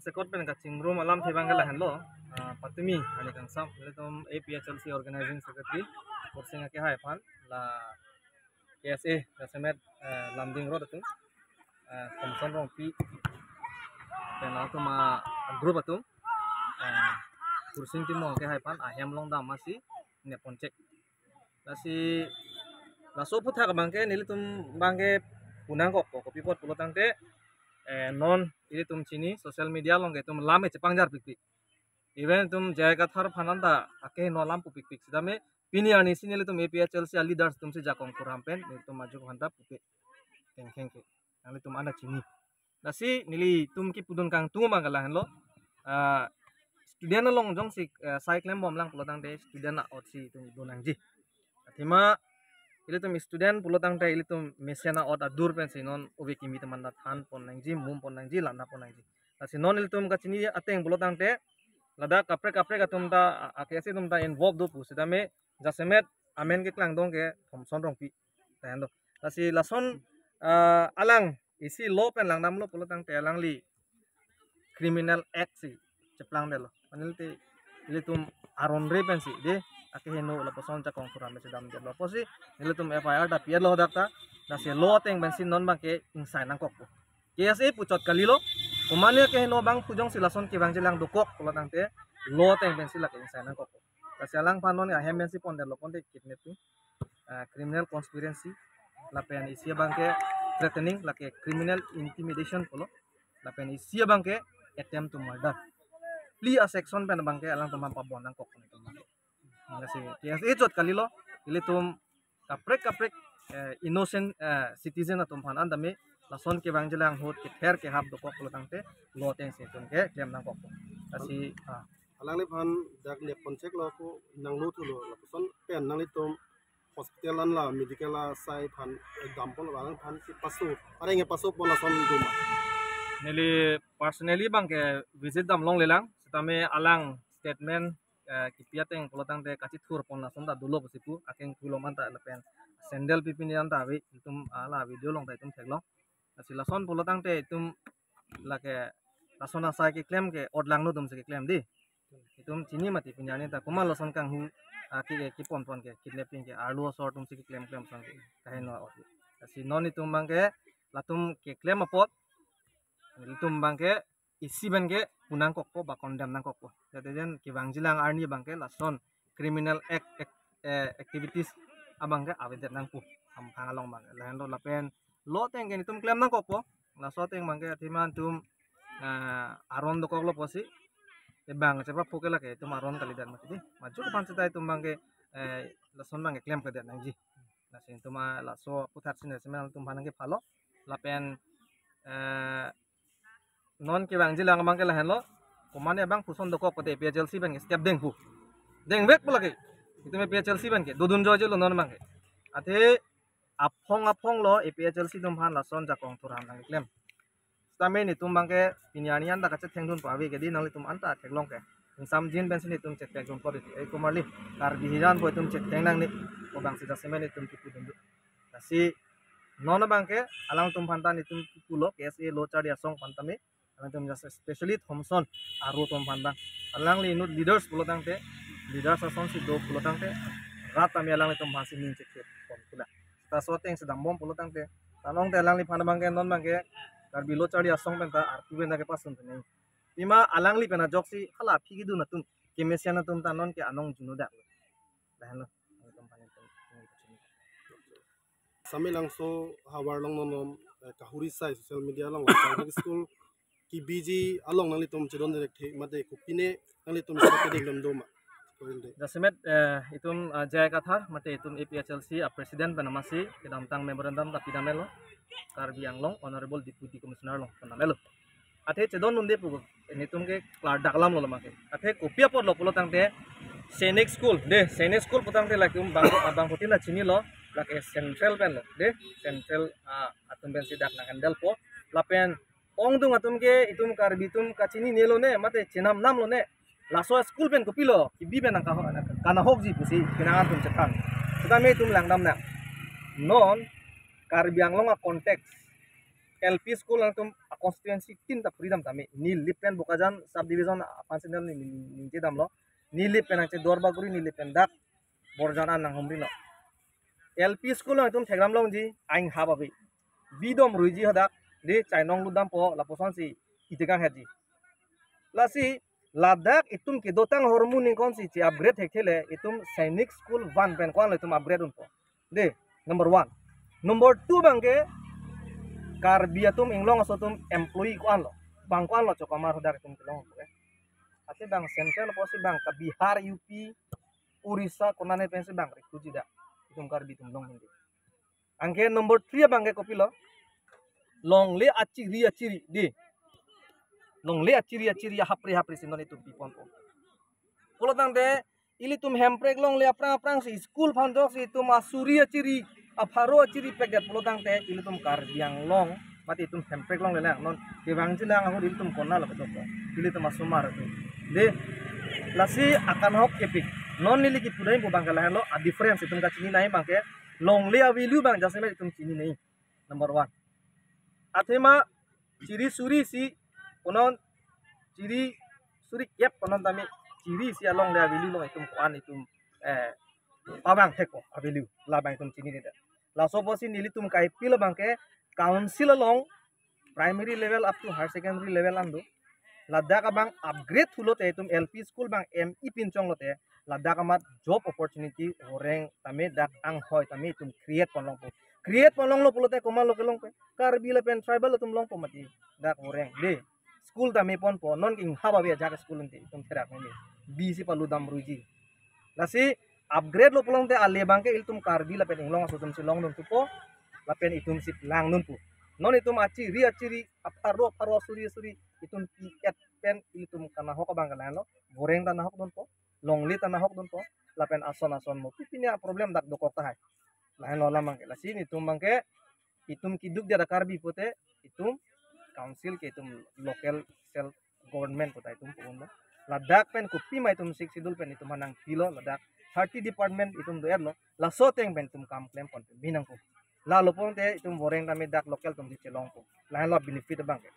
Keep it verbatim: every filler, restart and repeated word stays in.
Sekot pen kachingrum alamthe abang ke lahenlo. Ah, patumi ani kangsam, nelitum A P H L C organizing secretary Kursing Akehai aphan, la K S A jasemet, eh, Lumding Road atum, eh, Thomson Rongpi pen atum a group atum, eh, Kursing Timung Akehai aphan ahem along dam asi nepon chek. Lasi laso aphuthak abang ke nelitum abang ke punangkokpo, kopi apot pulo tangte, eh, non ilitum chini social media along ke itum lam e chepangjar pikpik. Even itum J I Kathar aphan anta akeheno alam pu pikpik. Sitame pini arni si nelitum A P H L C a leaders atum si jakong thurham pen nelitum ajok aphanta pupe. Kengkeng ke. Nanglitum anta chini. Lasi nelitum kipudun kangtung abang ke lahenlo. Ah, student along jongsi, eh, sai klembomlang pulo tangte student a-ot si itum do nangji. Athema ilitum student pulo tangte ilitum mesen a-ot adur pensi non ove kimi teman ta thanpon nangji, mumpon nangji, lanapon nangji. Lasi non ilitum kachini ateng pulo tangte ladak kaprek kaprek atum ta, a-, a-, K S A atum ta involve do pu sitame jasemet amen keklangdong ke Thomson Rongpi. Lahen do. Lasi lason, ah, alang isi law pen langdamlo pulo tangte alangli criminal act si cheplangdetlo. Mane te ilitum aron re pensi de akeheno lapuson jakong thurham pensi damdetlo. Apotsi nelitum F I R ta pi-etlo dak ta. Lasi law ateng pensi non abang ke ingsai nangkokpo. K S A puchot kalilo. Komane akeheno abang pu jongsi lason kevangjilang dokok pulo tangte law ateng pensi lake ingsai nangkokpo. Lasi alangphan non ahem pensi pondetlo, ponte kidnapping, ah, criminal conspiracy, lapen isi abang ke threatening, lake criminal intimidation pulo, lapen isi abang ke attempt to murder. Phli a-section pen abang ke alangtum aphan pabon nangkok. Lasi K S A chot kalilo, ilitum kaprek kaprek, eh, innocent, eh, citizen atum aphan anta me lason kevangjilang ahut kether kehap dokok pulo tangte law ateng si itum keklem nangkokpo. Lasi, ah, alangliphan dak nepon cheklo ko nanglo thulo lapuson pen nanglitum hospital an la medical asai aphan, eh, dampon, alangphan si paso, areng e pasopon lason doma. Neli personally abang ke visit damlonglelang, sitame alang statement, eh, kipi ateng pulo tangte kachithurpon lason ta dolo pusi pu, akeng thu along anta lapen sandal pipini anta ave, itum, ah, la video along ta itum theklong. Lasi lason pulo tangte itum lake lason asai keklem ke otlangno atum si keklem de. Itum chini mati pini arni ta komat lason kanghu, ah, ke, ke kiponpon ke, kidnapping ke, arlo asor atum si keklem klem ason ke kaheno ot. Lasi non itum abang ke latum keklem apot itum abang ke isi pen ke punangkokpo ba condemn nangkokpo. Jate jen kevangjilang arni abang ke lason criminal act, act, eh, activities abang ke avedet nangpo. Amphang along abang ke. Lahenlo lapen law ateng ke itum klem nangkokpo. Laso ateng abang ke athema itum, eh, aron dokoklo pusi. Ebang chepapo ke lake itum aron kalidet mati. Maju ke aphan seta itum abang ke, eh, lason abang ke klemkledet nangji. Lasi itum, ah, laso aphuthak si jasemet itum aphan nangkephalo. Lapen, eh, non kevangjilang abang ke lahenlo. Komane abang puson dokok pulote A P H L C pen ke step dengpo. Dengvekpo lake. Itum A P H L C pen ke dodun joijelo non abang ke. Athe aphong aphong lo A P H L C atum aphan lason jakong thurham nangklem. Sitame netum abang ke pini arni anta kachethengdunpo ave ke di, nanglitum anta theklong ke. Ingsamjin pensi netum chethekdunpo di. Eh, komarli Karbi hijan po itum chetheng nangne. Ko abang si jasemet netum kipudun do. Lasi non abang ke alangtum aphan ta netum kipulo, K S A lo charli asong aphan tame. Alangtum jas especially Thomson aro atum aphan ta. Alangli inut leaders pulo tangte, leaders asonsi do pulo tangte, rat tame alanglitum aphansi ning chekhe pon pula. Ta laso ateng si dambom pulo tangte, ta nonte alangliphan abang ke non abang ke Karbi lo charli asong pen ta arpu pen ta kepasun pen. Pima alangli pen ajoksi hala aphi kedun atum, kemesen atum ta non ke anong juno dak. Lahenlo. Samelangso havar along non, eh, kahuri asai social media along private school kebiji along nanglitum chedon direct the mate kopine nanglitum isi keding dam doma. Jasemet, eh, itum, eh, J I Kathar mate itum A P H L C a president pen amatsi kedamtang memorandum ta pidamelo, Karbi Anglong Honorable Deputy Commissioner along pidamelo. Athe chedondunde pu netum ke klardak alamlo lama ke. Athe kopi apotlo pulo tangte Sainik School de, Sainik School pu tangte lake um bang, bangphutin ta chinilo, lake central penlo de, central, ah, atum pensi dak nang handle po. Lapen ongdung atum ke itum Karbi atum kachinine lone mate chenamnam lone, laso school pen kopilo kebi pen nang kanahokji pusi penang atum chethan. Sitame itum langdam nang. Non Karbi Anglong a context L P school nangtum a constituency tin ta freedom tame. Nilip pen Bokajan subdivision aphan channel ni ni ni damlo. Nilip pen angche Duarbagori, nilip pen dak Borjan an nanghumrilo. L P school nangtum theklong longji, aing hap abi. Bidom ruiji hadak, de chainong ludampo, lapuson si itikang hetji. Lasi, ladak itum kedotang ahormu ningkon si chi upgrade thekthele, itum Sainik School one pen ko-anlo itum upgrade unpo. De, number one. Number two abangke, Karbi atum inglong aso atum employee ko-anlo. Bang ko-anlo chokamar hadak itum kelong. Athe bang central apotsi bang ke Bihar, U P, Orissa, konane pensi bang recruit ji dak. Itum Karbi atum long hindi. Anke number three abangke kopilo. Longle achiri achiri de. Longle achiri achiri, ahapre hapre si non itum piponpo. Pulotangte ilitum Hemprek longle aphrang aphrang si school aphan jok si itum asuri achiri, apharo achiri pekdet pulotangte ilitum Karbi Anglong mate itum Hemprek longle lang non kevangji lang ahut ilitum konatlo ketok. Ilitum asomar atum. De, lasi akanhok kepik. Non neli kipu dai pu abangke lahenlo, a difference itum kachinine abangke longle a-value abang jasemet itum chinine. Number one. Athema chiri suri si, konon chiri suri kep konon tame chiri si alongle a-value along itum ko-an itum, eh, pavang thekpo a-value labang itum chinine. Laso apotsi nelitum ke-appeal abangke council along primary level up to higher secondary level an do. Ladak abang upgrade thulote itum L P school abang M E pinchonglote ladak amat job opportunity voreng tame dak anghoi tame itum create ponlongpo. Create ponlonglo pulote komatlo kelongpo? Karbi lapen tribal atum longpo mati dak voreng de. School tame ponpo, non ke inghap abi ajak school ante itum therak neli. Bisi paludam ruiji. Lasi upgrade lo pulotangte ale abangke ilitum Karbi lapen inglong aso atum si longdun thupo, lapen itum si langdunpo. Non itum achiri achiri, apharo apharo, asuri asuri itum pi-et pen ilitum kanahok abangke lahenlo. Voreng ta nahokdunpo, longle ta nahokdunpo, lapen ason ason mo pipine a-problem dak dokok tahai. Lahenlo alam abangke. Lasi nelitum abangke itum keduk dia da Karbi pute itum council ke itum local self government puta itum pu-un lo. Ladak pen kopima itum Sixth Schedule pen itum aphan nangpilo, ladak thirty department itum do-etlo. Laso ateng pen itum kam klem pon binangpo. Lalo pulotangte itum voreng tame dak local atum si chelongpo. Lahenlo benefit abangke.